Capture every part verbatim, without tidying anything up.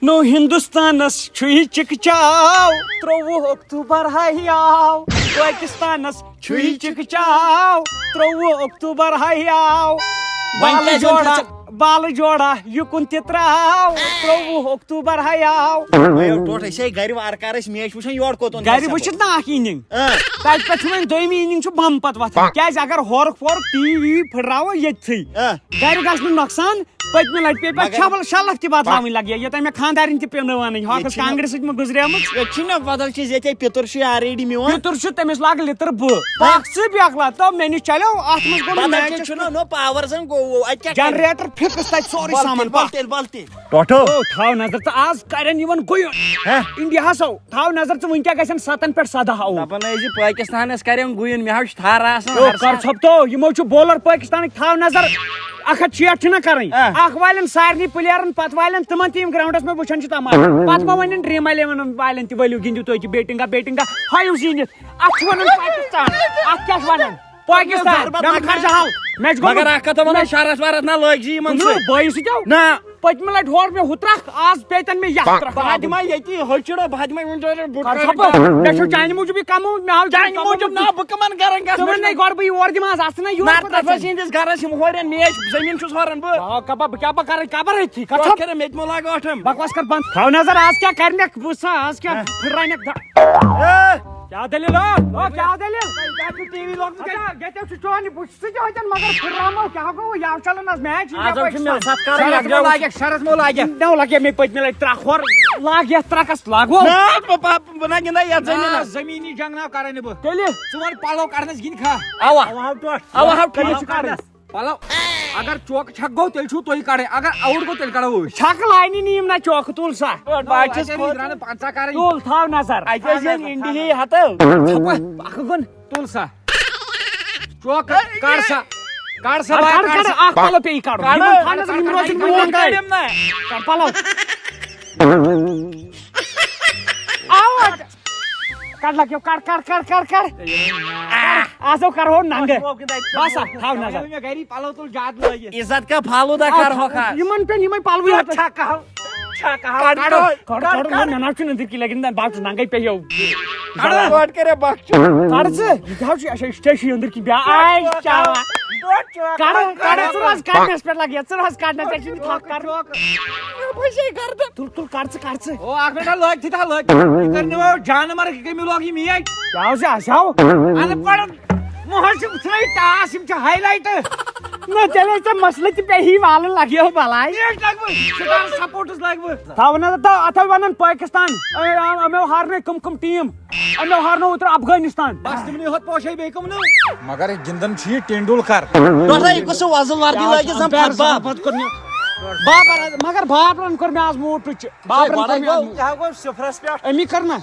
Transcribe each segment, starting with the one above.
نو ہندوستانس چھُے چکچاو، ترٛوٚوُہ اکتوبر ہاے آو۔ پٲکستانس چھُے چکچاو، ترٛوٚوُہ اکتوبر ہاے آو۔ وۄنۍ بالہٕ کیٛازِ ووٚن جوڑا، ژےٚ؟ بالہٕ جوڑا یُکُن تہِ ترٛاو، ترٛوٚوُہ اکتوبر ہاے آو۔ وۄنۍ ٹوٹھ أسۍ ہے گرِ وارٕ کارٕ ٲسۍ میچ وٕچھان، یورٕ کوٚت اوٚن گرِ اَسہِ وٕچھِتھ سپورٹ؟ نہٕ اکھ اننگ۔ اۭں۔ تتہِ پٮ۪ٹھ چھُ وۄنۍ دوٚیمہِ اننگ چھُ بم پتہٕ وۄتھان۔ کیٛازِ اگر ہورُکھ وورُکھ ٹی وی وی پھٕٹراوو ییٚتھٕے، اۭں۔ گرِ گژھِ نہٕ نۄقصان۔ پٔتمہِ لٹہِ پیٚیہِ پتہٕ مگر شبل-، شلکھ تہِ بدلاوٕنۍ لگہِ، یوٚتام مےٚ خانٛدارِنۍ تہِ پیٚنٲو اَنٕنۍ۔ ہۄ ییٚتہِ کۄس چھِنہٕ کانٛگرِ سۭتۍ مےٚ گُزریمٕژ۔ ییٚتہِ چھِنہٕ بدل چیٖز، ییٚتے پِتُر چھُ already میون۔ پِتُر چھُ، تٔمِس لاگہٕ لِتٕر بہٕ۔ پکھ ژٕ بیکلا، تو مےٚ نِش چلیو، اَتھ منٛز گوٚو نہٕ بدل میچ۔ کینٛہہ چھُنہٕ، نو پاور زن گوٚو، اَتہِ کیٛاہ کرِ؟ جنریٹر فِکٕس تَتہِ سورُے وَل سامان تیٚلہِ، وَل پکھ۔ تیٚلہِ، وَل تیٚلہِ۔ ٹۄٹھو۔ تو تھاو نظر ژٕ، آز کرن یِمن گُیُن۔ ہہ؟ انڈیاہس ہو، تھاو نظر ژٕ، وٕنۍ کیٛاہ گژھن ستن پٮ۪ٹھ سداہ آوُٹ۔ دپان ٲسۍ یہِ پٲکستانس کرن گُیُن، مےٚ حظ چھُ تھر آسان او، ہر کر ساتہٕ۔ ژھۄپہٕ تو، یِمو چھُ بولر پٲکستانٕکۍ، تھاو نظر۔ اکھ ہتھ شیٹھ چھِنہ کرٕنۍ۔ آ۔ اکھ والٮ۪ن سارنٕے پلیرن، پتہٕ والٮ۪ن تِمن تہِ یِم گراؤنڈس منٛز وٕچھان چھِ تماشہٕ۔ پتہٕ ما ونن ڈریم الیون والٮ۪ن تہِ، ؤلِو گِنٛدِو تُہۍ تہِ بیٹنگا، بیٹنگا، ہٲیِو زیٖنِتھ۔ اتھ چھِ ونان پاکستان۔ اتھ کیٛاہ چھِ ونان؟ پاکستان۔ ضربت مےٚ مہ لگنہ۔ کر جہل۔ مےٚ چھُ گوٚمُت۔ مگر اکھ کتھ ونہٕ، شرس ورس نہ لٲگۍ زِ یِمن تُلِو سۭتۍ۔ بٲیِس سۭتۍ آو۔ نہ۔ پٔتمہِ لٹہِ ہور مےٚ ہُتھ ترکھ، آز پیٚیہِ تَن مےٚ یَتھ ترکھ بہٕ لاگُن۔ دِمہٕ ہا ییٚتی ۂچھِڑ، بہٕ دِمہٕ ہا وُنہِ جایہِ بُٹ کر کَرٕ ژھۄپہٕ۔ بنٛد۔ مےٚ چھُ چانہِ موٗجوٗب یہِ کَمو، مےٚ ہاو چانہِ کَمو موٗجوٗب نہ، بہٕ کَمَن گَرَن گژھٕ؟ ژٕ وَن نَے گۄڈٕ بہٕ یور دِمہٕ ہا، اَژٕ نہ یور نَتہٕ کوٚت نہ اَژَن؟ سٕنٛدِس گَرَس یِم ہورٮ۪ن میچ زٔمیٖن چھُس ہوران بہٕ۔ آ، کَبا، بہٕ کیٛاہ بہٕ کَرٕ، کَبر أتھی، کَتھ ژٕ ژھۄپ۔ کَرٕ مےٚ تہِ مہٕ لاگہٕ ٲٹھَم۔ بکواس کَر بنٛد۔ تھاو نظر آز کیٛاہ کَرِ مےٚ، بہٕ وٕچھٕ آز کیٛاہ ہہ۔ پھٕرراے مےٚ۔ اے! کیٛاہ دٔلیٖل، او، او، کیٛاہ دٔلیٖل؟ کیٛاہ چھُ ٹی وی لوگمُت اَتہِ؟ اچھا، ییٚتہِ چھُ چون یہِ بُتھ۔ سُہ تہِ ہوتن مگر پھُرراومو، کیٛاہ گوٚو؟ یَوٕ چلان آز میچ، آز یَپٲرۍ چھُ مےٚ چھُ۔ ستھ کران شرس یَتھ مو جمع۔ لاگٮ۪کھ، شرس مو لاگٮ۪کھ۔ نو لگے مےٚ پٔتمہِ لٹہِ ترٛکھ ہورٕ۔ لاگ یَتھ ترٛکس، لاگو۔ نہ، بہٕ، بہٕ، بہٕ نہ گِنٛدے یَتھ زٔمیٖنس۔ آ، زٔمیٖنی جنگ نہ کرے نہٕ بہٕ۔ تیٚلہِ؟ ژٕ وَن پَلو کَڑنَس گِنٛدِ کھا؟ اَوا۔ اَوا ہاو ٹۄٹھ۔ اَوا ہاو ٹھیٖک چھُ کَڑُن۔ پَلو، اگر چوکہٕ چھَکھ گوٚو، تیٚلہِ چھُو تُہۍ کَڑٕنۍ۔ اگر آوُٹ گوٚو، تیٚلہِ کَڑو أسۍ۔ چھَکھ لاینہِ نِیِم نہ چوکہٕ، تُل سا۔ بہٕ حظ چھُس اَتہِ ٲسۍ کھوژان۔ درٛانے پنٛژاہ کَرٕنۍ۔ تُل، تھاو نظر۔ اَتہِ ٲسۍ زَن اِنڈیہی ہَتہٕ۔ ژھۄپہٕ، اَکھ گوٚن۔ تُل سا۔ چوکہٕ کَڑ سا، کَڑ سا کَڑ، بار، کَڑ کَڑ سا۔ سا۔ اَکھ پَلو پیٚیہِ کَڑُن۔ کَڑ، یِمَن تھاونَس کَڑ، یِم روزن کَڑ، برٛونٛٹھ کَڑ کَنہِ۔ یِم نہ۔ کَڑ پَلو۔ آوُٹ۔ کَڑ لَگیو، کَڑ، کَڑ، کَڑ، کَڑ، کَڑ۔ آ، آز ہو کَرہو ننٛگہٕ۔ بَس ہا، تھاو نظر۔ مےٚ گَری پَلو تُل زیادٕ لٲگِتھ۔ عزت کا فالوٗدا آ، کَرہوکھ ہا۔ یِمَن پیٚن یِمَے پَلوٕے یوت۔ چھَکھ کَہو، چھَکھ کَہو۔ کَڑ، کَڑ، کَڑ، کَڑ، کَڑ، کَڑ۔ نہ، نہ، نہ، چھُنہٕ أنٛدٕرۍ کِنۍ لَگن، بَس ننٛگَے پیٚیو۔ کَڑ، گۄڈٕ کَرے بۄکھ چوٗ۔ کَڑ ژٕ، یہِ کیٛاہ چھُ؟ اچھا، یہِ چھُ أنٛدٕرۍ کِنۍ بیٛاکھ۔ آے، کیٛاہ؟ کَڑ، کَڑ، ژٕ روز کَڑنَس پٮ۪ٹھ لَگ، ژٕ روز کَڑنَس، ژےٚ چھُنہٕ تھَپھ کَرُن۔ تُل، تُل، کَڑ ژٕ، کَڑ ژٕ۔ او، اکھ منٹ، لٲگۍ تھٕے تھا، لٲگۍ۔ یہِ کَر نہٕ وۄنۍ جانہٕ مَرٕ، یہِ کٔمۍ لوگ یہِ میچ؟ کیٛاہ اوس یہِ؟ اَسہِ آو۔ اَدٕ پَرُن۔ مُہَس چھِ ژھٕنٕے ٹاس، یِم چھِ ہاے لایٹہٕ۔ نہ، تیٚلہِ ٲسۍ ژےٚ مسلہٕ تہِ پیٚیہِ وَلہٕ لَگہِ ہو بَلاے۔ میچ لَگہٕ بہٕ، سٹار سپورٹس لَگہٕ بہٕ۔ تھاو وَنان، تہٕ اَتھ ہَے وَنان پٲکِستان۔ اَ-، اَ-، أمۍ ہارنٲے کٕم کٕم ٹیٖم؟ أمۍ ہارنوو اوترٕ افغٲنِستان۔ بَس تِمنٕے ہوت پوشے، بیٚیہِ کٕم نہٕ؟ مگر گِنٛدان چھُ یہِ ٹینڈولکر۔ تۄہہِ کُس وۄزُل وردی لٲگِتھ زَن پھَتھ باب؟ بابر، مگر بابرن کوٚر مےٚ آز موٗڈ ٹُچ۔ بابرن گۄڈَے کوٚر مےٚ آز گوٚو۔ موٗڈ۔ یہِ ہا گوٚو صفرَس پٮ۪ٹھ۔ أمی کٔر نہ۔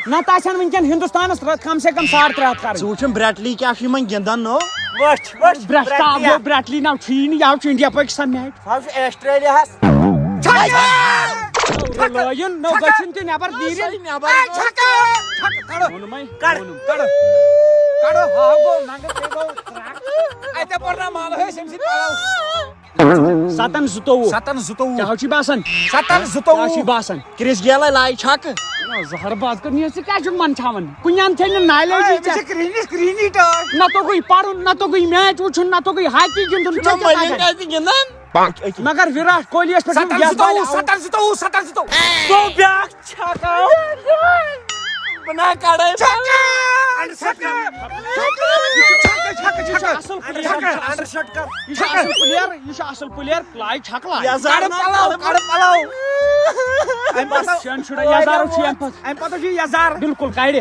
نہ تہٕ آسہِ ہن وٕنکٮ۪ن ہندوستانس رٲتۍ کم سے کم ساڑ ترٛےٚ ہتھ کرٕنۍ۔ ژٕ وٕچھُن برٛٹلی کیٛاہ چھُ یِمن گِنٛدان نو۔ وٕچھ، وٕچھ، برٛٹلی برٛٹلی آو۔ یو برٛٹلی ناو چھُیی نہٕ، یہِ آو چھُ انڈیا پٲکستان میچ۔ سُہ آو چھُ آسٹریلیاہس۔ لٲیِن نو گٔژھِن تہِ نٮ۪بر نیٖرِن۔ نٮ۪بر۔ اے، چھکہٕ۔ چھکہٕ، کڑو۔ ووٚنمَے، کڑ۔ ووٚنُم، کڑو۔ کڑو، ہاو گوٚو، ننٛگہٕ تہِ گوٚو، ترٛکھ۔ اتے پوٚر نہ مالہٕ ہے، أمۍ سٕنٛدۍ پلو۔ ستن زٕتووُہ۔ ستن زٕتووُہ۔ کیٛاہ چھُے باسان؟ ستن زٕتووُہ۔ کیٛاہ چھُے باسان؟ کرس گیلے لایہِ چھکہٕ۔ نہ، زہر باد کٔر نہٕ، ژٕ کیٛازِ چھُکھ من چھاوان؟ کُنہِ اَندٕ تھٲے نہٕ نالیجی اے، أمِس ژےٚ۔ چھِ کرٛہنِس، کرٛہنی ٹٲٹھ۔ نہ توٚگُے پَرُن، نہ توٚگُے میچ وٕچھُن، نہ توٚگُے ہاکی گِنٛدُن، ژےٚ چھُنہ کیٛاہ مٔلِنگ تَگان؟ اَتہِ گِنٛدان؟ مگر وِراٹ کوہلی یَس پٮ۪ٹھ چھُنہٕ ستن یَتھ زٕتووُہ، بالہِ۔ ستن زٕتووُہ، ستن زٕتووُہ۔ گوٚو بیٛاکھ چھکہٕ۔ بہٕ نہ کڑے۔ چھکہٕ۔ اَنڈر شاٹ کر۔ یہِ چھُ چھکہٕ، چھکہٕ، یہِ چھُ چھکہٕ۔ اَصٕل پٕلیر۔ اَنڈر شاٹ کر۔ یہِ چھُ اَصٕل پٕلیر، یہِ چھُ اَصٕل پٕلیر۔ لایہِ چھکہٕ لایہِ۔ یزار کڑٕ نہ، پلو، کڑٕ پلو۔ اَمہِ پتہٕ شٮ۪ن شُرٮ۪ن یزارو چھُ اَمہِ پتہٕ۔ اَمہِ پتہٕ چھُ یزار۔ بِلکُل کڑِ۔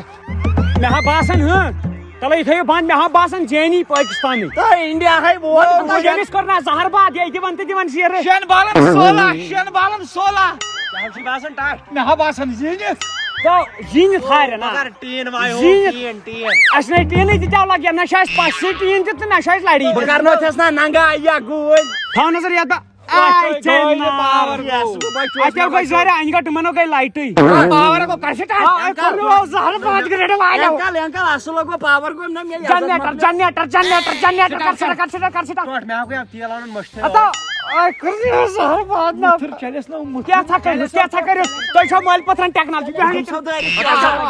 مےٚ ہا باسان، ہاں، تَلے تھٲیِو بنٛد، مےٚ ہا باسان زینی پٲکِستانٕے۔ تہٕ انڈیا ہے ووت۔ نہ، ییٚمِس کوٚر نہ زہر باد، ییٚتہِ دِوان تہٕ دِوان شیرٕ۔ شٮ۪ن بالن سولہ، شٮ۪ن بالن سولہ۔ کیٛاہ چھُے باسان ٹَس؟ مےٚ ہا باسان زیٖنِتھ۔ تو زیٖنِتھ ہارِ نا۔ مگر ٹیٖن وایو، زیٖنِتھ۔ ٹیٖن، ٹیٖن۔ اَسہِ نَے ٹیٖنٕے تہِ کیٛاہ لَگہِ، نہ چھِ اَسہِ پَژھِ سۭتۍ ٹیٖن تہِ تہٕ نہ چھِ اَسہِ لَڑٲے۔ بہٕ کَرنو تھَس نا ننٛگا یا گوٗلۍ۔ تھاو نظر یَتھ بہٕ۔ آے، ژےٚ گوٚو یہِ نا۔ پاور گوٚو۔ اَتہِ گٔے زورِ اَنہِ گٔٹ، یِمَن گٔے لایٹٕے۔ پاور گوٚو، کَر چھِ ٹَس؟ آ، أسۍ کَرنو آز زَہرٕ باد گرٛیڈٕ لاگو۔ انکل، انکل، اَصٕل لوٚگوٕ پاور گوٚو نہ مےٚ یَزَر جنریٹر، مۄکلیو۔ جنریٹر، جنریٹر، جنریٹر، کَر چھِ ٹَس، کَر چھِ ٹَس، کَر چھِ ٹَس۔ ٹوٹھ، مےٚ ہا گوٚو تیل اَنُن مٔشتٕے۔ ہتو، آے، کٔرۍ زِ حظ زہر باد نا۔ مُتھٕر چلٮ۪س نا، مُتھٕر۔ کیٛاہ ژھا کٔرِو، کیٛاہ ژھا کٔرِو؟ تُہۍ چھو مٲلۍ پتھرن ٹیکنالوجی۔ بیٚہن ییٚتٮ۪ن۔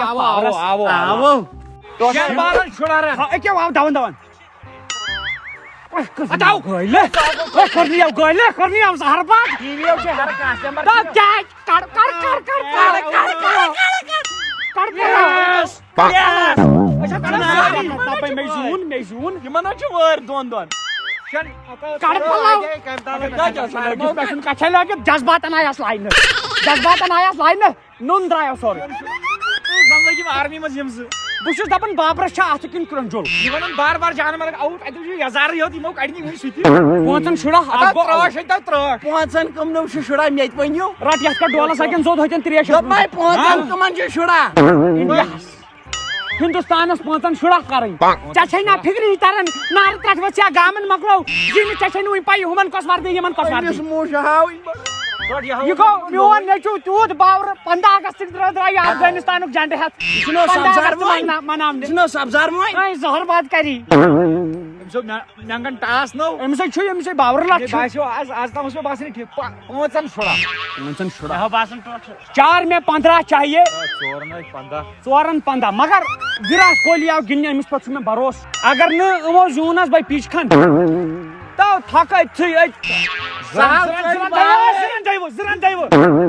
آوو، آوو، آوو۔ شٮ۪ن بالن شُراہ رن۔ ہا، أکیٛاہ آو دَوان، دَوان۔ ہٹاو۔ گٲلۍ۔ ہے، کٔرنی آو گٲلۍ، کٔرنی آو زہر باد۔ ٹی وی چھِ ہر کانٛہہ سٮ۪مبر۔ تَو کیٛاہ؟ کر، کر، کر۔ کر، کر۔ Yes۔ Yes۔ أسۍ چھِ کران سٲری۔ دَپَے مےٚ زیوٗن، مےٚ زیوٗن۔ یِمَن حظ چھِ وٲرۍ دۄن دۄن۔ شٮ۪ن۔ کر پھلاو۔ کیٛاہ چھِ آسان لٲگِتھ؟ پٮ۪ٹھٕ کَتھ چھےٚ لٲگِتھ؟ جذباتَن آیَس لاینہٕ۔ جذباتَن آیَس لاینہٕ۔ نوٚن درٛایو سورُے۔ زَن لٔگۍ یِم آرمی منٛز یِم زٕ۔ بہٕ چھُس دَپان بابرَس چھا اَتھٕ کِنۍ کرٛنٛجُل؟ یہِ وَنان بار بار جانور آوُٹ، اَتہِ چھُ یَزارٕے یوت، یِمو کَڑِ نہٕ وٕنہِ سُہ تہِ۔ پانٛژَن شُراہ، اَتھ اَتھ گوٚو پرٛٲش، اَتہِ ترٛٲش۔ پانٛژَن کٕم نو چھِ شُراہ مےٚ تہِ ؤنِو۔ رَٹ یَتھ کَتھ ڈولَس اَکٮ۪ن زوٚد ہوٚتٮ۪ن ترٛیش۔ دوٚپمَے پانٛژَن ہاں؟ کٕمَن چھِ شُراہ؟ اِنڈیاہَس۔ ہِندُستانَس پانٛژَن شُراہ کَرٕنۍ۔ ژےٚ چھے نہ فِکرِ یہِ تَران، نارٕ ترٛٹھ ؤژھ یا گامَن مۄکلو، زِ نہٕ ژےٚ چھے نہٕ وٕنہِ پَیی ہُمَن کۄس وَردی، یِمَن کۄس وَردی۔ أمِس موٗ چھُ ہاوٕنۍ۔ یہِ گوٚو میون نیٚچوٗ تیوٗت باورٕ، پنٛداہ اگستٕکۍ دۄہ درٛاے یہِ افغانستانُک جنڈٕ ہٮ۪تھ۔ یہِ چھُنہ پنٛداہ سبزار اگست وۄنۍ۔ منا-، مناونہِ۔ یہِ چھُنہ سبزار وۄنۍ۔ اے، زہر باد کری۔ أمِس اوس مےٚ-، مٮ۪نٛگن ٹاس نٔو۔ أمِس ہے چھُ، أمِس ہے باورٕ لَتھ مےٚ چھُ۔ باسیو آز، آز تام اوس مےٚ باسان یہِ ٹھیٖک۔ پا-، پانٛژَن شُراہ۔ پانٛژَن شُراہ۔ مےٚ ہا باسان ٹوٹھ۔ چار مے پندرہ چاہیے۔ آ، ژورَن ٲسۍ پنٛداہ۔ ژورَن پنٛداہ، مگر وِراٹ کوہلی آو گِنٛدنہِ، أمِس پٮ۪ٹھ چھُ مےٚ بھروسہٕ۔ اگر نہٕ یِمو زیوٗن اَسہِ بَے پِچ کھَنٛڈ، تو تھۄکہٕ أتھۍ سۭتۍ أتھۍ۔ سہل زٕ رن، سٲری زٕ رن، بال۔ زٕ رن دٲیوٕ، زٕ رن دٲیوٕ۔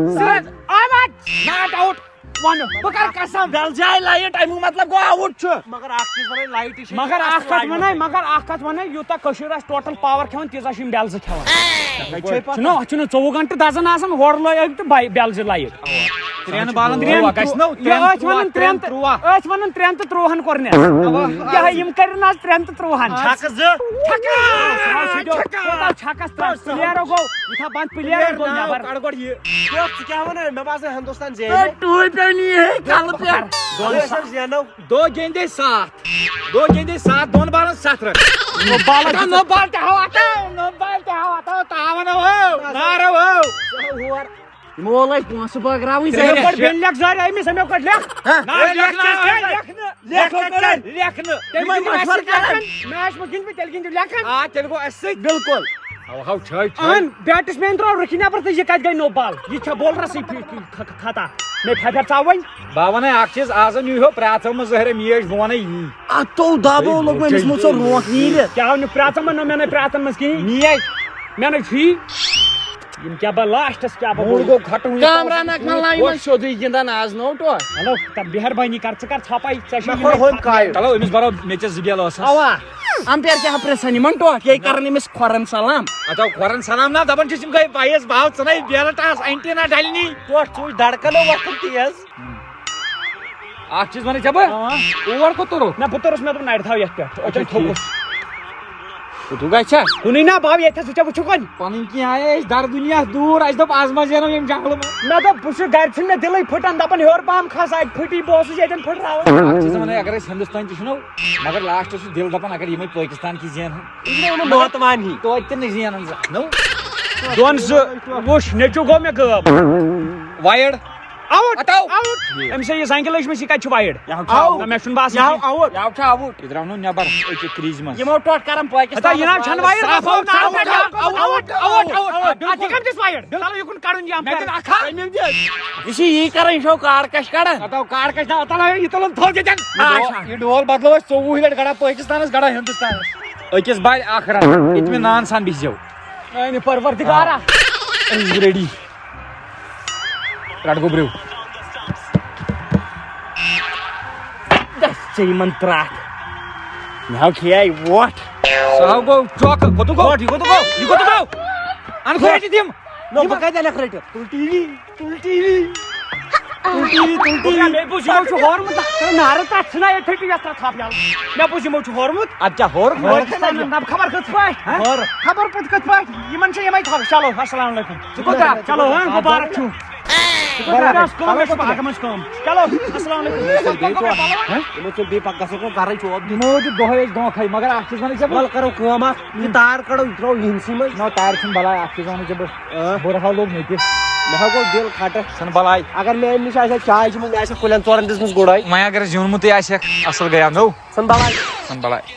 زٕ رن، آوُٹ۔ Not out. وَنہٕ، بہٕ کَرٕ قسم۔ ڈل جاے لایٹ، اَمیُک مطلب گوٚو آوُٹ چھُ۔ مگر اکھ چیٖز وَنَے، لایٹٕے چھِ مگر اَکھ کَتھ اَصٕل وَنَے، لایٹ۔ مگر اَکھ کَتھ وَنَے، یوٗتاہ کٔشیٖر آسہِ ٹوٹل پاور کھٮ۪وان، تیٖژاہ چھِ یِم بیلزٕ کھٮ۪وان۔ چھُنہ، اَتھ چھُنہٕ ژوٚوُہ گھنٹہٕ دَزان آسان، ہورٕ لٲگۍ أکۍ تہٕ بَے-، بیلزٕ لایٹ۔ ترٛٮ۪ن بالن ترٛٮ۪ن ترٛووا گژھِ نہ، یہِ ترٛٮ۪ن ٲسۍ وَنان ترٛووا، ترٛٮ۪ن ترٛٮ۪ن تہٕ، ترٛووا۔ ٲسۍ وَنان ترٛٮ۪ن تہٕ ترٛوہَن کوٚر مےٚ۔ اَوا۔ یِہوٚے یِم کَرن آز ترٛٮ۪ن تہٕ ترٛوہَن۔ چھَکہٕ زٕ۔ چھَکہٕ۔ کوٗتاہ چھَکَس ترٛٹھ؟ پٕلیرو گوٚو، یہِ تھاو بنٛد، پٕلیرو گوٚو نٮ۪بر۔ کَڑ گۄڈٕ یہِ۔ ژٕ کیٛاہ وَنان؟ مےٚ باسان ہِندُستان زینہِ۔ تُہۍ ٹوٗپۍ أنِو یہِ کَلہٕ پٮ۪ٹھ۔ دۄن سا-، دۄن سا زینو۔ دو گیندے ساتھ۔ دو گیندے ساتھ، دۄن بالن ستھ رن۔ نو بال ہتا، نو بال تہِ ہاو ہتا، نو بال تہِ ہاو ہتا، تاون ہو، نار ہو۔ ہور۔ یِمو وول اَسہِ پونٛسہٕ بٲگراوٕنۍ۔ ترٛےٚ پٲٹھۍ بیٚیہِ لیکھ زارِ أمِس، أمۍ پٲٹھۍ لیکھ۔ ہا؟ نہ، لیکھ نہٕ، لیکھ نہٕ۔ لیکھ نہٕ۔ تِمن یِمن مشورٕ کران۔ میچ منٛز گِنٛدوٕ، تیٚلہِ گِنٛدِو لیکھن۔ آ، تیٚلہِ گوٚو اَسہِ سۭتۍ۔ بِلکُل۔ اَوا، ہاو، چھٲے، چھٲے۔ اہن، بیٹسمین درٛاو رُکہِ نٮ۪بر تہٕ یہِ کَتہِ گٔے نو بال؟ یہِ چھا بولرَسٕے فی-، فی-، خ-، خ-، خطا؟ مےٚ پھَپھٮ۪ر ژاو وۄنۍ۔ بہٕ وَنَے اَکھ چیٖز، آز نیوٗ ہیو پرٛاتھو منٛز زٕہرِ میچ، بہٕ وَنَے یی۔ اَتھ تو دَبو لوٚگ وۄنۍ، أمِس مُژو روکھ نیٖرِتھ۔ کیٛاہ نیوٗ پرٛاتھو منٛز؟ نہ، مےٚ نَے پرٛاتھن منٛز کِہیٖنۍ۔ میچ۔ مےٚ نَے چھُ یی۔ یِم کیٛاہ بہٕ لاسٹَس کیٛاہ بہٕ موٗڈ بولہٕ؟ گوٚو کھۄٹہٕ وٕنہِ۔ کامران اکمل نہ یِمن سیوٚدُے گِنٛدان آز نو ٹوٹھ۔ ہیلو، تہ مہربٲنی کر، ژٕ کر ژھۄپے، ژےٚ چھُے مےٚ یِمے کوٚر ہوٚمۍ کھۄ-، کایہِ۔ چلو، أمِس بَرو مےٚ ژےٚ زٕ بیل ٲسَس۔ اَوا، اَمپیر کیٛاہ پرٛژھان یِمن ٹوٹھ، یے کران أمِس کھۄرن سلام۔ اَتھ آو کھۄرن سلام نہ، دَپان چھِس یِم گٔے پایس، بہٕ ہاو ژٕ نَے بیلٹ آس، اینٹینا ڈَلہِ نی۔ ٹوٹھ ژٕ وٕچھ دڑکن وۄتھان تیز۔ اکھ چیٖز وَنَے ژےٚ بہٕ، آ۔ اور کوٚت توٚرُتھ؟ نہ، بہٕ توٚرُس، مےٚ دوٚپ نَرِ تھاو یَتھ پٮ۪ٹھ، اچھا، أچھَن ٹھیٖک۔ تھوٚکُس۔ کوٚت گژھِ؟ کُنُے نہ، بہٕ آو ییٚتھَس، وٕچھا، وٕچھُکھ وۄنۍ۔ پَنٕنۍ کِنۍ آیے أسۍ دَرٕ دُنیا دوٗر، اَسہِ دوٚپ آز ما زینو ییٚمہِ جنٛگلہٕ منٛز۔ مےٚ دوٚپ، بہٕ چھُس گَرِ، چھُنہٕ مےٚ دِلٕے پھٕٹان، دَپان ہیوٚر پَہَم کھَس اَتہِ پھٕٹی، بہٕ اوسُس ییٚتٮ۪ن پھٕٹراوان۔ اَکھ چیٖز وَنَے، اگر أسۍ ہِندُستان تہِ چھِنو، مگر لاسٹَس چھُ دِل دَپان اگر یِمَے پٲکِستان تہِ زینہٕ ہَن۔ یہِ چھُنہ یِمَن ماتوان ہی۔ توتہِ تہِ نہٕ زینان زانٛہہ، نو۔ دۄن زٕ وٕچھ، نیٚچوٗ گوٚو مےٚ غٲب۔ وایِڈ۔ آوُٹ، اَتھ آو۔ آوُٹ۔ أمِس ہے یہِ زنٛگہِ لٔجمٕژ، یہِ کَتہِ چھُ وایِڈ؟ یہِ ہاو چھُ آوُٹ۔ نہ، مےٚ چھُنہٕ باسان یہِ ہاو کینٛہہ۔ آوُٹ۔ یہِ ہاو چھُ آوُٹ۔ یہِ درٛاو نہٕ نٮ۪بر أکہِ کِرٛیٖزِ منٛز۔ یِمو ٹوٹھ کران پاکِستانَس ہتا، یہِ نہ چھَنہٕ وایِڈ، صاف، اَتھ آو صاف، ناو صاف، پٮ۪ٹھ۔ Out, out, out, out. اَتھ یہِ کَم دِژ وایِڈ؟ مےٚ دِژ اَکھ ہا۔ تٔمۍ دِژ۔ یہِ چھُ یی کران، یہِ چھُ کارکش کڑان۔ اَتھ آو کارکش نہ، اَتھ آو یہِ تُلُن تھوٚد ییٚتٮ۪ن۔ آ، اچھا۔ یہِ ڈول بدلو أسۍ ژوٚوُہ لٹہِ، گڑان پٲکِستانَس، گڑان ہِندُستانَس۔ أکِس بالہِ اکھ رن، اطمینان سان بِہزیو۔ میانہِ پروردگارا۔ آ۔ أسۍ چھِ ریڈی۔ رٹ گوٚبریو۔ دَس ژےٚ یِمن ترٛٹھ۔ مےٚ ہاو کھیٚیے وۄٹھ۔ سُہ ہاو گوٚو چوکہٕ۔ کوٚتُک گوٚو؟ وۄٹھ، یہِ کوٚتُک گوٚو؟ یہِ کوٚتُک گوٚو؟ اَن کھوٚت یہِ تِم۔ نہ، بہٕ کَتہِ اَنَکھ رٔٹِتھ؟ تُل ٹی وی، تُل ٹی وی۔ تُل ٹی وی، تُل ٹی وی۔ مےٚ بوٗز یِمو چھُ ہورمُت۔ نارٕ تَتھ چھِنہ ییٚتہِ تھٔٹی یَتھ تَتھ تھپھ یَلہٕ۔ مےٚ بوٗز یِمو چھُ ہورمُت۔ اَدٕ کیٛاہ ہور؟ ہور چھِنہ یہِ۔ نہ، خبر کِتھ پٲٹھۍ؟ ہہ؟ ہور۔ خبر پَتہٕ کِتھ پٲٹھۍ؟ یِمَن چھِ یِمَے تھپھ۔ چلو، السلام علیکم۔ ژٕ کوٚت چھَکھ؟ چلو، ہہ، مُبارک چھُ۔ ژٕ کوٚت چھَکھ؟ کٲم، مےٚ چھُ پَکان، مےٚ چھُ کٲم۔ چلو، السلام علیکم۔ ہہ؟ یِمو ژوٚل بیٚیہِ پَکھ گژھو گَرَے چوب دِتھ۔ یِمو دیُت دۄہَے اَسہِ دھوکھَے، مگر اَکھ چیٖز وَنَے ژےٚ بہٕ۔ وَلہٕ کَرو کٲم اَکھ، یہِ تار کَڑو، یہِ ترٛاوو یِہِنسٕے منٛز۔ نہ، تارِ چھُنہٕ بَلاے، اَکھ چیٖز وَنَے ژےٚ بہٕ۔ آ۔ بُرٕ ہا لوٚگ مےٚ تہِ۔ مےٚ ہا گوٚو دِل کھٹہٕ۔ ژھٕن بلاے۔ اگر مےٚ أمۍ نِش آسہِ ہا چاے چٔمٕژ، مےٚ آسہِ ہا کُلٮ۪ن ژورَن دِژمٕژ گُڈٲے۔ وۄنۍ اگر زیوٗنمُتٕے آسہِ ہا، اَصٕل گٔیا نو۔ ژھٕن بلاے۔ ژھٕن بلاے۔